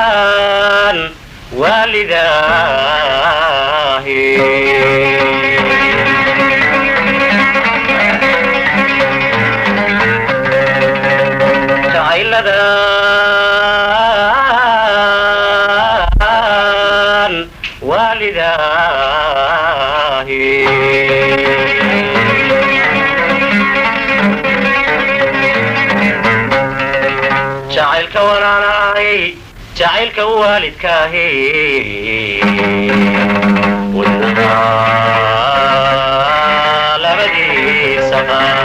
Jacayladan waalidaahi, jacayladan waalidaahi, jacaylka walaalahay, jacaylka waalidkaahi, wadnaha labadiisa qaar.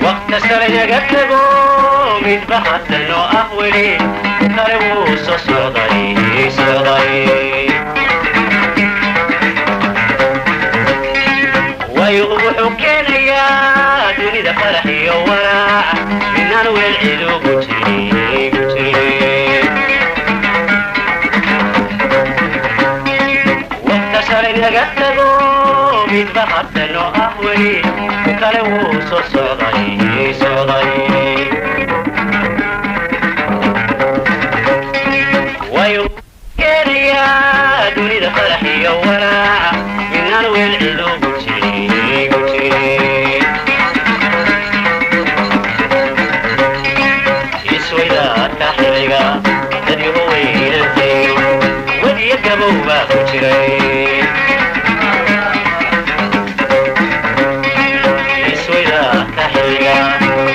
Waqta shalay naga tago, midba hadda noo ah weli, kale wuu soo socday socday. Waayo wuxuu keenayaa dunida farax iyo walaac, midnaan weel cid ugu jirin gu jirin. Waqta shalay naga tago, midba hadda noo ah weli, kale wuu soo socday socday. Waayo keenayaa dunida farax iyo walaac, midnaan weel cid ugu jirin gu jirin. Isweydaarka xilliga dadyaho weynantayo, wediyo gabow baa ku jiray. Isweydaarka xilliga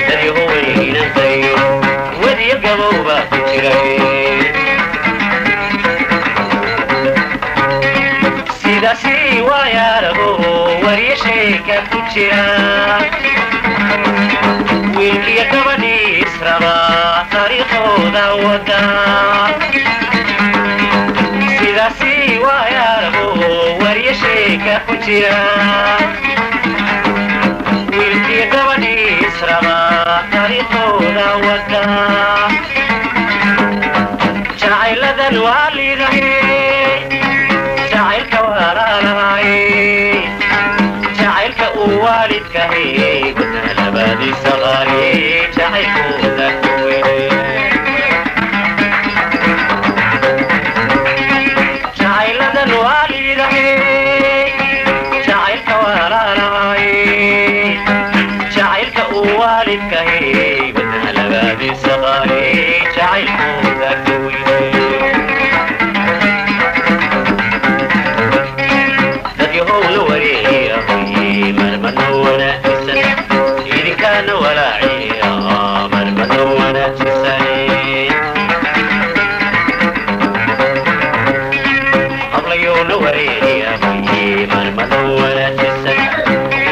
dadyaho weynantayo, wediyo gabow baa ku jiray. Sidaasi waayaarago waryo sheeka ku jira, wiilkiyo gabadhii israba taariikhooda wada. Sidaasi waayaarago waryo sheeka ku jira, wiilkiyo gabadhii israba taariikhooda wada. Jacayladan waa liidahay, jacaylka walaalahay, jacaylka uu waalidkahay, wadna labadiisa qaari jacaylkooda ku weyne. Jacayladan waa liidahay, jacaylka walaalahay, jacaylka uu waalidkahay, wadna labadiisa qaari jacaylkooda ku weyne. Dad yahowna wareeyahay marmadna wanaajisan, idinkaana walaaciya marmadna wanaajisan. Hablayowna wareeyahay marmadna wanaajisan,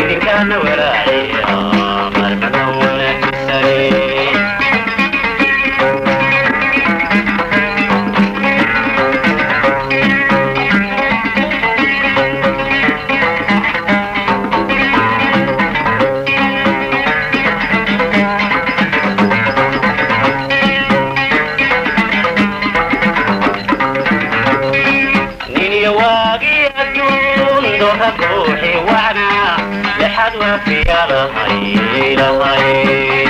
idinkaana walaaciya marmadna wanaajisan. Niniyo waagii adduun doora ruuxi wacnaa, lexad waafiya lahay lahay.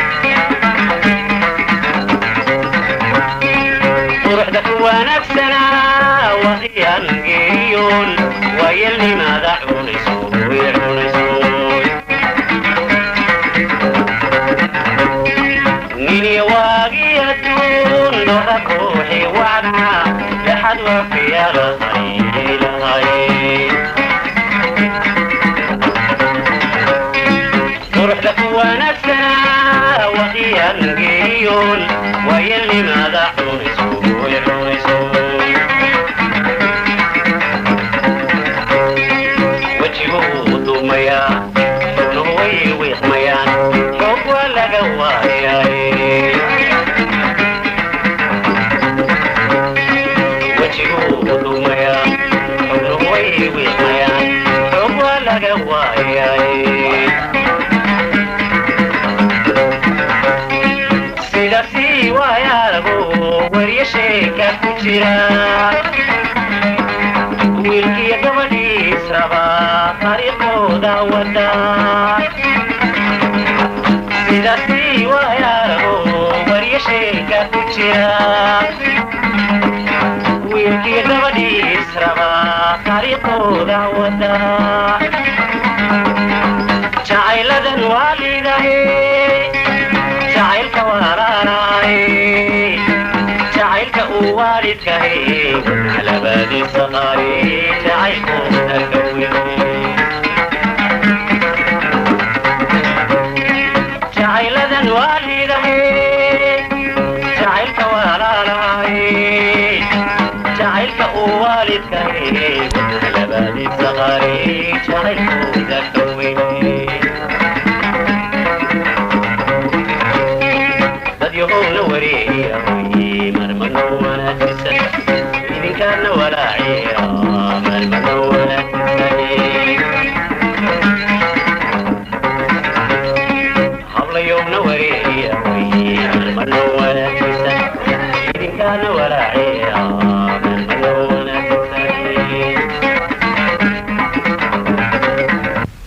Quruxda ku wanaagsanaa waqiyaan geeriyoon, waayelnimada cunayso way cunayso. Niniyo waagii adduun doora ruuxi wacnaa, lexad waafiya lahay lahay. Quruxda ku wanaagsanaa waqiyaan geeriyoon, waayelnimada cunayso way cunayso. Wejiguu dumayaa, xubnuhu way wiiqmayaan, xoog waa laga waayay. waranayaay. Sidaasi waayarago warya sheeka ku jira, wiilkiyo gabadhiis raba taariikhooda wada. Sidaasi waayarago warya sheeka ku jira, wiilkiyo gabadhiis raba taariikhooda wada. Jacayladan waa liidahe, jacaylka walaalahay, jacaylka uu waalidkahay labaadiisa qaari, jacaylkooda ka weyn. Jacayladan waa liidahe, jacaylka walaalahay, jacaylka uu waalidkahay labaadiisa qaari, jacaylkooda ka weyn. Dad yahowna wareeyay marmano wanaagsan, idinkaana walaaciya marmano wanaagsan. Hablayowna wareeyay marmano wanaagsan, idinkaana walaaciya